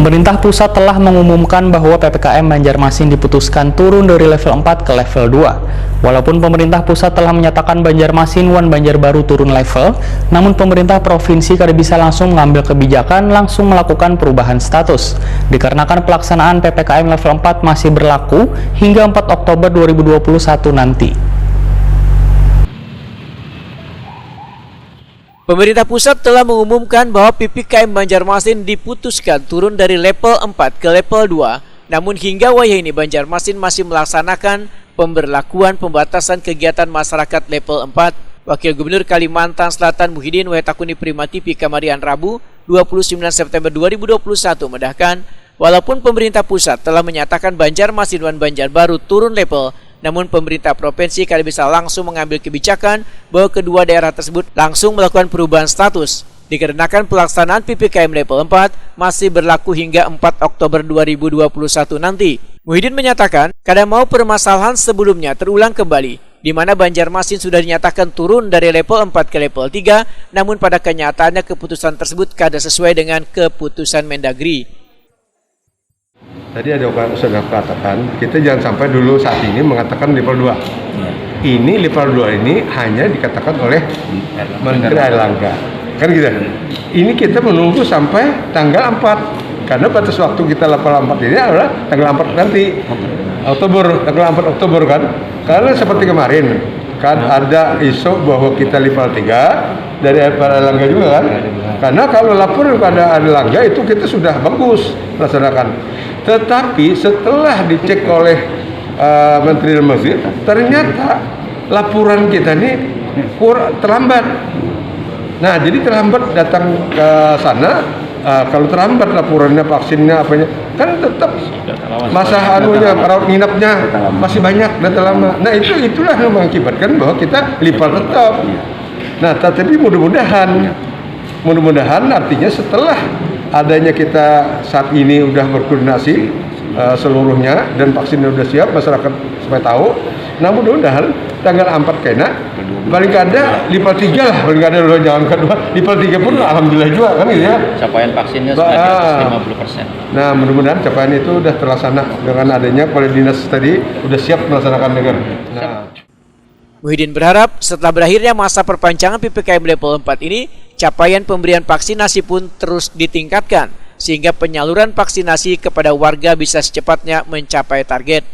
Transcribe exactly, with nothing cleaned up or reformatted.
Pemerintah pusat telah mengumumkan bahwa P P K M Banjarmasin diputuskan turun dari level empat ke level dua. Walaupun pemerintah pusat telah menyatakan Banjarmasin wan Banjarbaru turun level, namun pemerintah provinsi kada bisa langsung mengambil kebijakan langsung melakukan perubahan status, dikarenakan pelaksanaan P P K M level empat masih berlaku hingga empat Oktober dua ribu dua puluh satu nanti. Pemerintah pusat telah mengumumkan bahwa P P K M Banjarmasin diputuskan turun dari level empat ke level dua, namun hingga wayah ini Banjarmasin masih melaksanakan pemberlakuan pembatasan kegiatan masyarakat level empat. Wakil Gubernur Kalimantan Selatan Muhyiddin Wahid Takuni Prima T V Kamarian Rabu, dua puluh sembilan September dua ribu dua puluh satu, madahkan, walaupun pemerintah pusat telah menyatakan Banjarmasin wan Banjarbaru turun level, namun pemerintah provinsi kada bisa langsung mengambil kebijakan bahwa kedua daerah tersebut langsung melakukan perubahan status, dikarenakan pelaksanaan P P K M level empat masih berlaku hingga empat Oktober dua ribu dua puluh satu nanti. Muhyiddin menyatakan, kada mau permasalahan sebelumnya terulang kembali, di mana Banjarmasin sudah dinyatakan turun dari level empat ke level tiga, namun pada kenyataannya keputusan tersebut kada sesuai dengan keputusan Mendagri. Tadi ada sudah katakan, kita jangan sampai dulu saat ini mengatakan level dua. Ini level dua ini hanya dikatakan oleh Menteri Erlangga. Kan gitu. Ini kita menunggu sampai tanggal empat. Karena batas waktu kita level empat ini adalah tanggal empat nanti. Oktober, tanggal empat Oktober kan. Karena seperti kemarin, kan ada isu bahwa kita level tiga dari Pak Erlangga juga kan. Karena kalau lapor kepada Erlangga itu kita sudah bagus melaksanakan. Tetapi setelah dicek oleh uh, Menteri Dalam Negeri, ternyata laporan kita ini kur terlambat. Nah, jadi terlambat datang ke sana. Uh, kalau terlambat laporannya, vaksinnya, apanya, kan tetap masa anunya, rawat nginapnya masih banyak dan terlama. Nah, itu itulah yang mengakibatkan bahwa kita level tetap. Nah, tetapi mudah-mudahan, mudah-mudahan artinya setelah adanya kita saat ini udah berkoordinasi uh, seluruhnya dan vaksinnya udah siap, masyarakat supaya tahu. Nah, mudah-mudahan tanggal empat kena, paling kada level tiga lah, paling kada dulu, jangan kedua, level tiga pun alhamdulillah juga kan gitu ya. Capaian vaksinnya sudah di atas lima puluh persen. Nah, mudah-mudahan capaian itu udah terlaksana dengan adanya kepala dinas tadi udah siap melaksanakan dengan. Nah. Muhyiddin berharap setelah berakhirnya masa perpanjangan P P K M level empat ini, capaian pemberian vaksinasi pun terus ditingkatkan sehingga penyaluran vaksinasi kepada warga bisa secepatnya mencapai target.